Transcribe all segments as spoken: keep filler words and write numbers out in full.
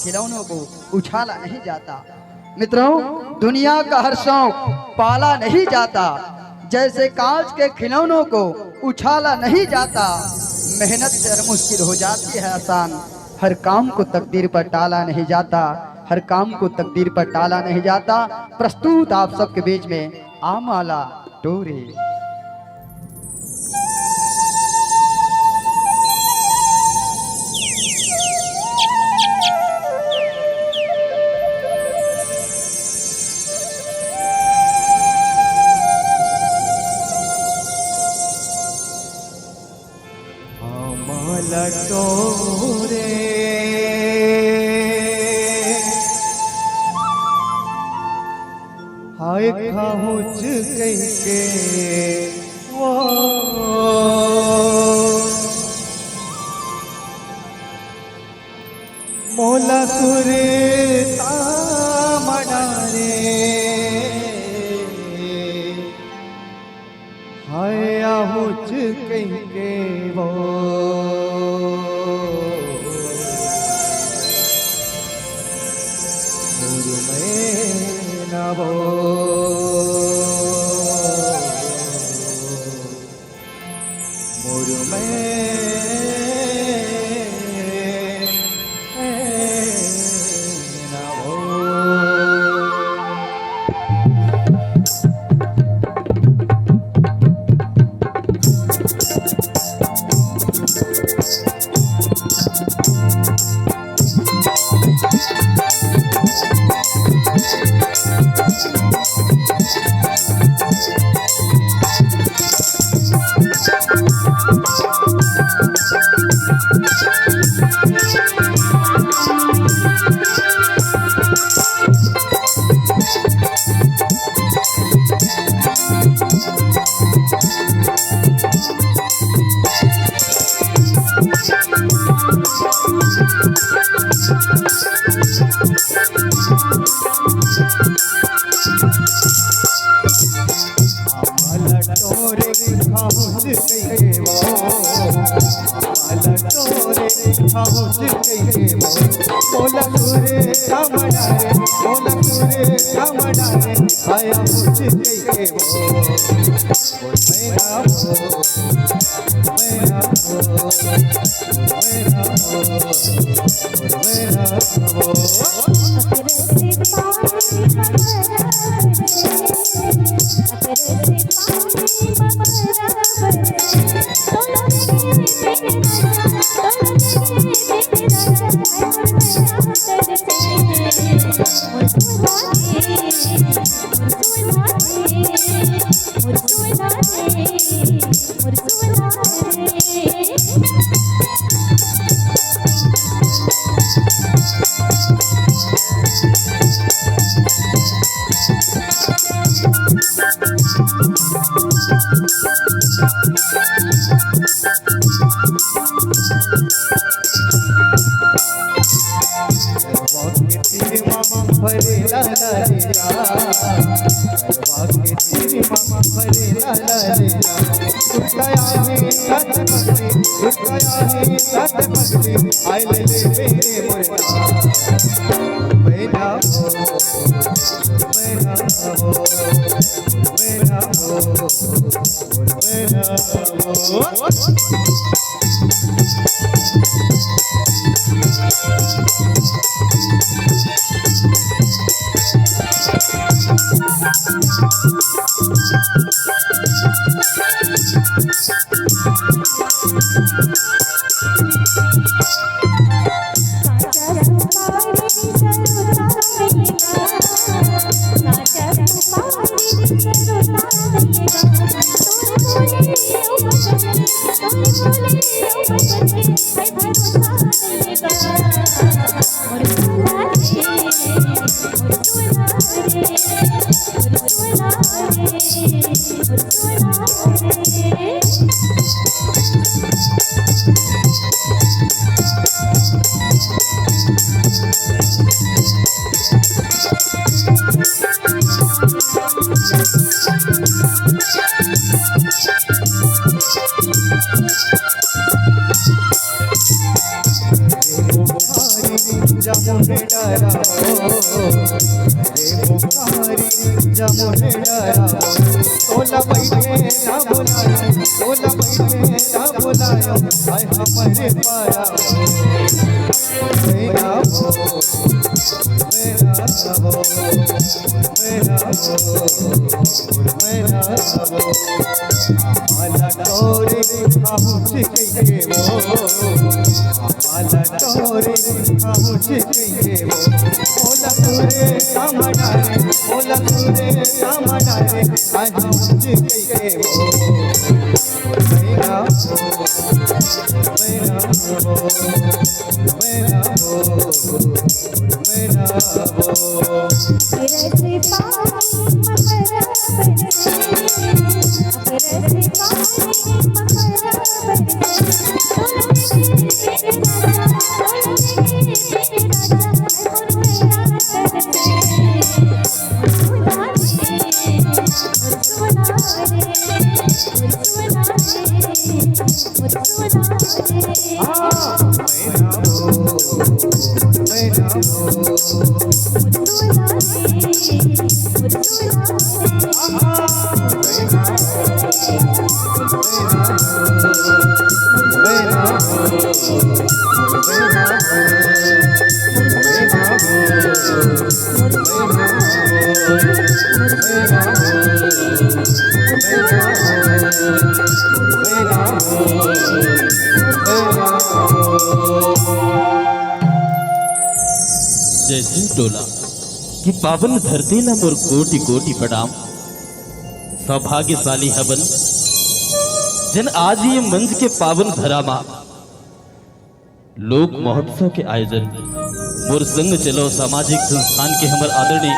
खिलौनों को उछाला नहीं जाता। मित्रों, दुनिया का हर शौक पाला नहीं जाता। जैसे कांच के खिलौनों को उछाला नहीं जाता, मेहनत से हर मुश्किल हो जाती है आसान। हर काम को तकदीर पर टाला नहीं जाता, हर काम को तकदीर पर टाला नहीं जाता। प्रस्तुत आप सबके बीच में आमाला टोरे। आमाला टोरे, हाय खाहूच कहिके वो मोला सुरता म डारे, हाय आहूच कहिके वो मोर मैना वो। मोर मैना वो। आमाला टोरे खाहूच कहिके वो, आमाला टोरे खाहूच कहिके वो, मोला सुरता म डारे, मोला सुरता म डारे, हाय आहूच कहिके वो। मोर मैना वो, मोर मैना वो, मोर मैना वो, मोर मैना वो। जमुने डरा हो, रे मुखारी जमुने डरा हो, तोला बैठे ना बुलायो, तोला बैठे ना बुलायो, आय हमरे पारा हो। मेरा हो, मेरा हो, मेरा हो, मेरा हो। माला तोरे खाहू चिकई के वो, माला तोरे खाहू चिकई के वो, मोला तोरे सामना रे, मोला तोरे सामना रे, खाहू चिकई के वो। मेरा हो, मेरा हो, मेरा हो, मेरा हो। जय सिंह टोला की पावन धरती ला मोर कोटि कोटि प्रणाम। सौभाग्यशाली हवन, जेन आज ये मंच के पावन धरा मा लोक महोत्सव के आयोजन मोर संग चलो सामाजिक संस्थान के हमर आदरणीय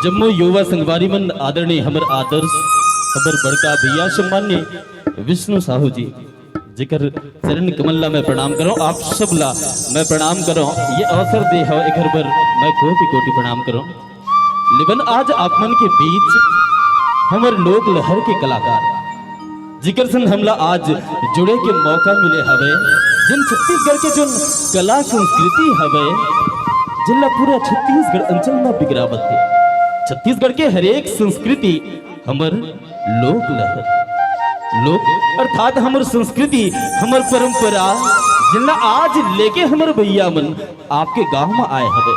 जम्मो युवा संगवारी मन, आदरणीय हमर आदर्श, हमर बड़का भैया सम्मान्य विष्णु साहू जी, जेकर चरण कमल ला मैं प्रणाम करो, आप सब ला मैं प्रणाम करो, ये अवसर दे हो एकर बर मैं कोटि कोटि प्रणाम करो। लेकिन आज आप मन के बीच हमर लोक लहर के कलाकार, जिकर संग हमला आज जुड़े के मौका मिले हवे, जिन छत्तीसगढ़ के जोन कला संस्कृति हवे, जिनला पूरा छत्तीसगढ़ अंचल में बिगरावत हे। छत्तीसगढ़ के हरेक संस्कृति हमर लोक लहर, लोक अर्थात हमर संस्कृति, हमर परंपरा, जिनला आज लेके हमर भैया मन आपके गांव में आए हवे।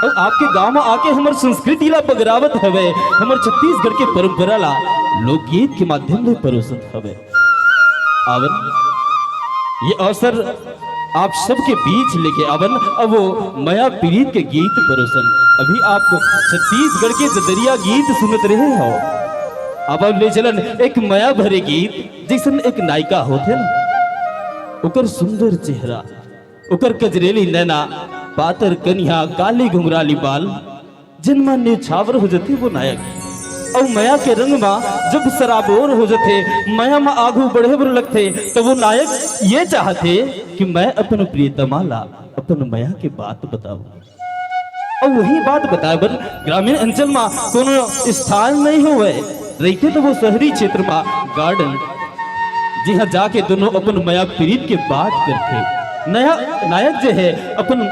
अउ आपके गांव में आके हमर संस्कृति ला बगरावत हवे, हमर छत्तीसगढ़ के परंपरा ला लोकगीत के माध्यम ले परोसत हवे। आवन, ये अवसर आप सबके बीच लेके आवन, अब वो मया पीरीत के गीत परोसन। अभी आप छत्तीसगढ़ के जदरिया गीत सुनत रहे हो, अब, अब ले चलन एक मया भरे गीत, जैसन एक नायिका होथे ना, ओकर सुंदर चेहरा, ओकर कजरेली नैना, पातर कनिहा, काली घुंघराली बाल, जिन मन निछावर हो जथे वो नायक। अउ मया के रंग मा जब सराबोर हो जथे, मया मा आगू बढ़े बर लगथे, त वो नायक ये चाहथे कि मैं अपन प्रियतमा ला अपन मया के बात बताऊं। अउ वही बात बताए बर ग्रामीण अंचल मा कोनो स्थान नहीं होवे, रहिथे त वो शहरी क्षेत्र मा गार्डन, जिहां जाके दोनों अपन मया पीरीत के बात करथे। नया नायक जे हे अपन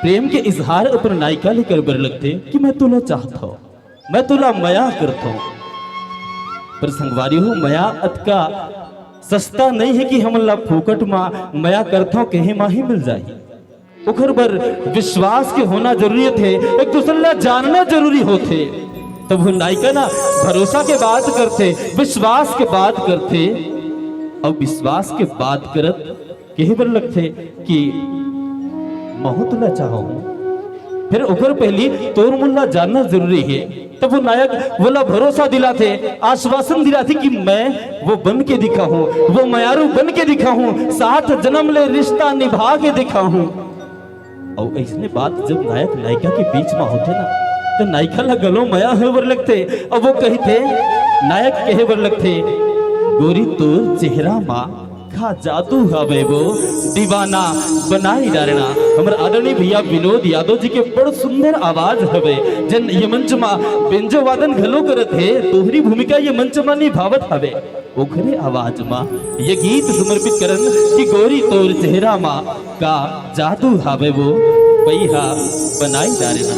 प्रेम के इजहार अपन नायिका ले करे बर लगथे कि मैं तोला चाहत हव, मैं तोला मया करत हव। पर संगवारी हो, मया अतका सस्ता नहीं हे कि हमन ला फोकट मा मया करत हव कहे मा ही मिल जाही। ओखर बर विश्वास के होना जरूरी होथे, एक दूसर ला जानना जरूरी होथे। तब वो नायिका ना भरोसा के बात करथे, विश्वास के बात करथे, अउ विश्वास के बात करत कहे बर लगथे कि महूं तोला चाहूं। फिर ओकर पहली तोर मन ला जानना जरूरी हे। तब वो नायक वोला भरोसा दिलाथे, आश्वासन दिलाथे कि मैं वो बन के दिखाहूं, वो मयारू बन के दिखाहूं, सात जन्म ले रिश्ता निभा के दिखाहूं। अउ अइसने बात जब नायक नायिका के बीच मा होथे ना, त नायिका ला घलो मया होय बर लगथे। अउ वो कहिथे, नायक कहे बर लगथे, "गोरी तोर चेहरा मा का जादू हवे वो, दीवाना बनाई डारना।" हमर आदरणीय भैया विनोद यादव जी के बड़ सुंदर आवाज हवे, जेन ये मंच मा बेंजो वादन घलो करत हे, दोहरी भूमिका ये मंच मा निभावत हवे। ओखरे आवाज मा ये गीत समर्पित करन कि गोरी तोर चेहरा मा का जादू हावे वो पइहा बनाई डारे ना।